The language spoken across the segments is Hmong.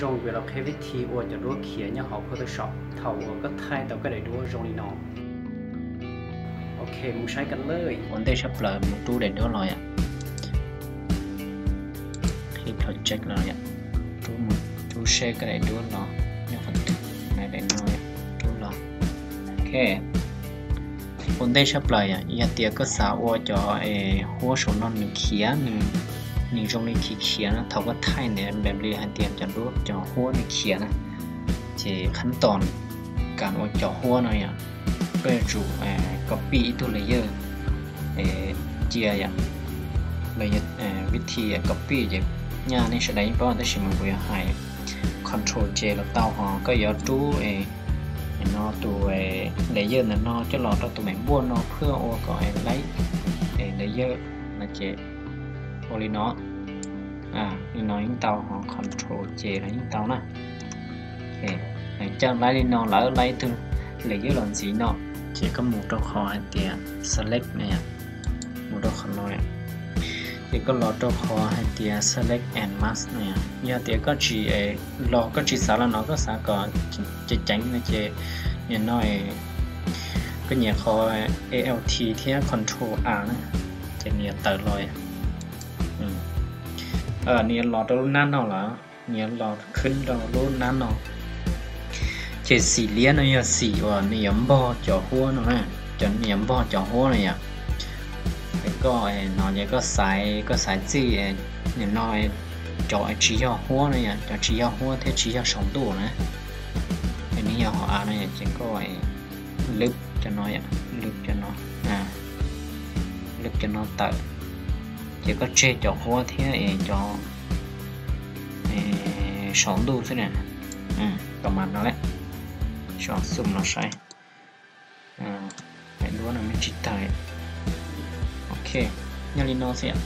Zoo kuv los qhia vib thi ua cov duab khiav nyob hauv Photoshop thaum uas koj thaij tau koj daim duab zoo li no. Ok, mus saib kan lawm. Ua ntej tshaj plaws mus rub daim duab los yom. Click project los yom. Rub mus, rub seb koj daim duab los nyob qhov twg. Daim no yom, rub los. Ok. Ua ntej tshaj plaws yom, yog tias koj xav ua cov huab saum no nws khiav, nws zoo li khiav khiav no, thaum koj thaij ntawd npam li hais tias cov duab cov huab nws khiav na, ces khab toos kas ua cov huab no yom, koj yuav tsum copy ib tug layer cia yom. Vib thi copy ces nyaj nej sawv daws yeej paub tab sis mas kuv yuav hais control J los tau, ho koj yuav rub no tus layer ntawm no coj los rau tus me npuaj no phwj ua kom layer no ces ua li no. Li no yeej tau, ho control J los yeej tau na. Coj laib li no lawm, laib ib tug layer los ntxiv no, ces koj mus rau qhov hais tias select no, mus rau qhov no, ces koj los rau qhov hais tias select and mask no. Yog tias koj tsis los, koj tsis xav los no, koj xav kom ceev ceev no ces nim no koj nyiam qhov Alt thiab Control A na, ces nws yuav tawm los. Nws yuav los rau lub nab no lawm, nws yuav los khwb rau lub nab no. Ces xim liab no yog xim uas nws yuav npog cov huab no na, cov nws yuav npog cov huab no yom. Koj no ces koj xaiv, koj xaiv txij nim no cov tsis yog huab no yom, cov tsis yog huab thiab tsis yog saum ntuj na, nws yog hauv av no yom, ces koj lwb cov no, lwb cov no, lwb cov no tawm, ces koj tseg cov huab thiab cov saum ntuj xwb na. Kom mas no lawm, xum los saib. Daim duab no me ntsis tawg. Ok, nyob li no xwb.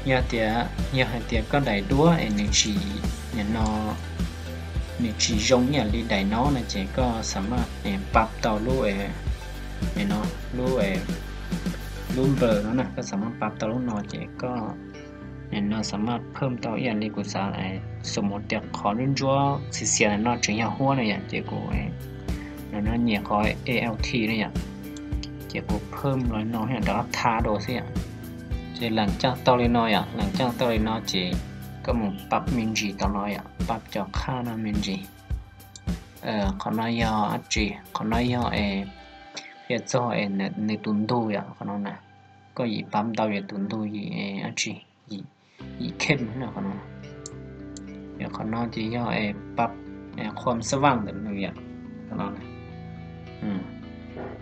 Yog tias, yog hais tias koj daim duab es nws tsis, no, nws tsis zoo ib yam li daim no no ces koj xam maj pab tau lub, no, lub, lub npawg no na, koj xam maj pab tau lub no ces koj no xam maj phawm tau ib yam li kuv xav, xum mus tias qhov ntsuab ntsuab xiav xiav no tseem yog huab no yom, ces kuv no nyiam qhov Alt no yom, ces kuv phawm los no rov qab tha rau xwb yom. Ces leem caj tau li no yom, leem caj tau li no ces koj mus pab me ntsis tau no yom, pab cov qhaj no me ntsis. Qhov no yog dab tsi? Qhov no yog es qhia txog es nws tus ntug yom, qhov no na. Koj yim pab ntau yog tus ntug yim dab tsi, yim khem no qhov no. Qhov no ces yog es pab qhuam xab vaj ntawm nws yom, qhov no.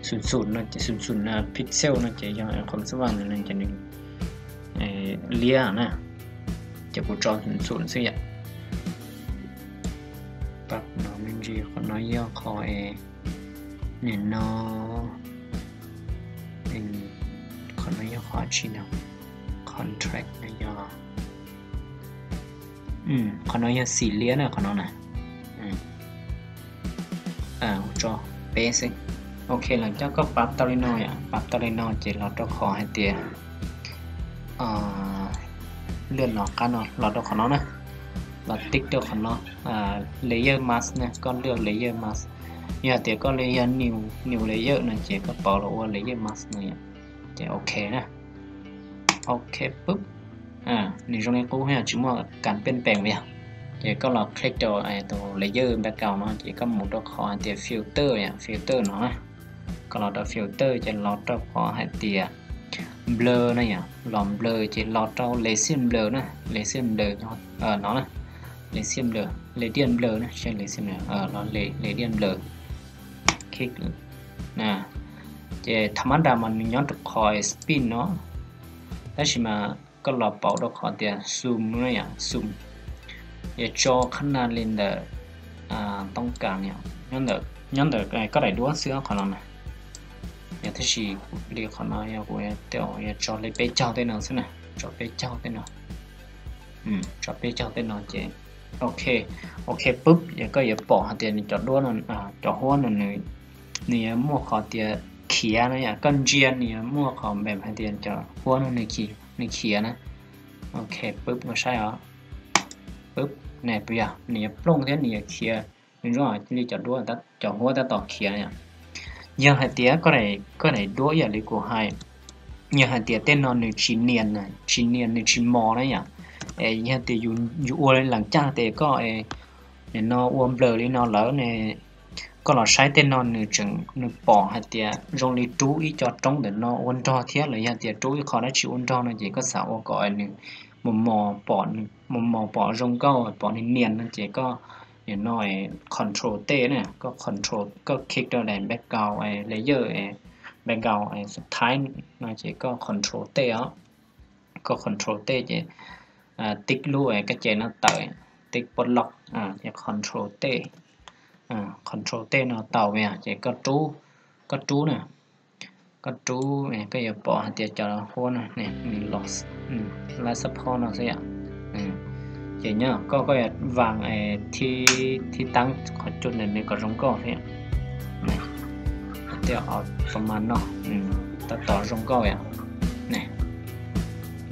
Xum xum no ces xum xum pixel no ces yog qhuam xab vaj ntawm nws ces nws liab na. Ces kuv tso xum xum xwb yom. Pab no me ntsis, qhov no yog qhov es nim no, qhov no yog qhov dab tsi no, contract no yog, qhov no yog xim liab na qhov no na. Tso peb xwb. Ok, leem caj koj pab tau li no yom, pab tau li no ces los rau qhov hais tias lwaj no qab no los rau qhov no na, los tick rau qhov no, layer mask na, koj lwaj layer mask. Yog tias koj yog new, new layer no ces koj pauv los ua layer mask no yom. Ces ok na. Ok pub, nws zoo li qub yom, tsis muaj kas pej peem li yom. Ces koj los click rau tus layer background no ces koj mus rau qhov hais tias filter yom, filter no na. Koj los rau filter ces los rau qhov hais tias blur na yom, los blur ces los rau lazy blur na, lazy blur no na, lazy blur, lazy blur na, lazy blur, los lazy blur. Ces tha mab nra mas nws nyob rau qhov spin no, tab sis mas koj los pauv rau qhov tias zoom no yom, zoom. Yog tso qhab na li ntawm toob kas, nyob ntawm koj daim duab xwb qhov no na. Yog tab sis kuv li qhov no yog kuv yuav tso li peb caug tej no xwb na, tso peb caug tej no. Tso peb caug tej no ces ok, ok pub, yog koj yuav pom hais tias nws cov duab no, cov huab no nws yuav muaj qhov tias khiav no yom, koj ntsia nws yuav muaj qhov npam hais tias cov huab no nws khiav na. Ok pub, ua saib os. Pub, ne puas yog nws yuav plooj thiab nws yuav khiav zoo zoo li cov duab, cov huab tab tom khiav yom. Yog hais tias koj daim duab ib yam li kuv hais, yog hais tias tej no nws tsis nias, tsis nias nws tsis mos na yom. Yog tias yus ua lees caj tes koj, nim no ua nplawm li no lawm ne, koj los saib tej no nws tseem, nws pom hais tias zoo li rub ib co roob ntawm no ua nrog thiab los yog tias rub ib qho dab tsi ua nrog no ces koj xav ua kom nws mos mos pom, mos mos pom zoo nkauj pom nias nias no ces koj nim no control T na, koj control, koj click rau daim background layer, background xub thawj no ces koj control T os. Koj control T ces tib lub kab ce no tawm, tib pov loj ces control T, control T no tau yom, ces koj rub, koj rub na, koj rub koj yuav pom hais tias cov huab no nws los life support no xwb yom. Ces nyob koj, koj yuav vas thib, thib taab qhov cub ntawm nws kom zoo nkauj thiab. Tias automatic no tab tom zoo nkauj yom.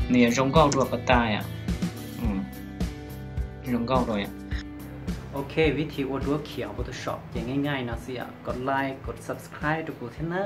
Nws yuav zoo nkauj dua koj tas yom. Zoo nkauj dua yom. Ok, vib thi ua duab khiav hauv Photoshop ces nyaj nyaj no xwb yom. Kov like, kov subscribe rau kuv thiab na.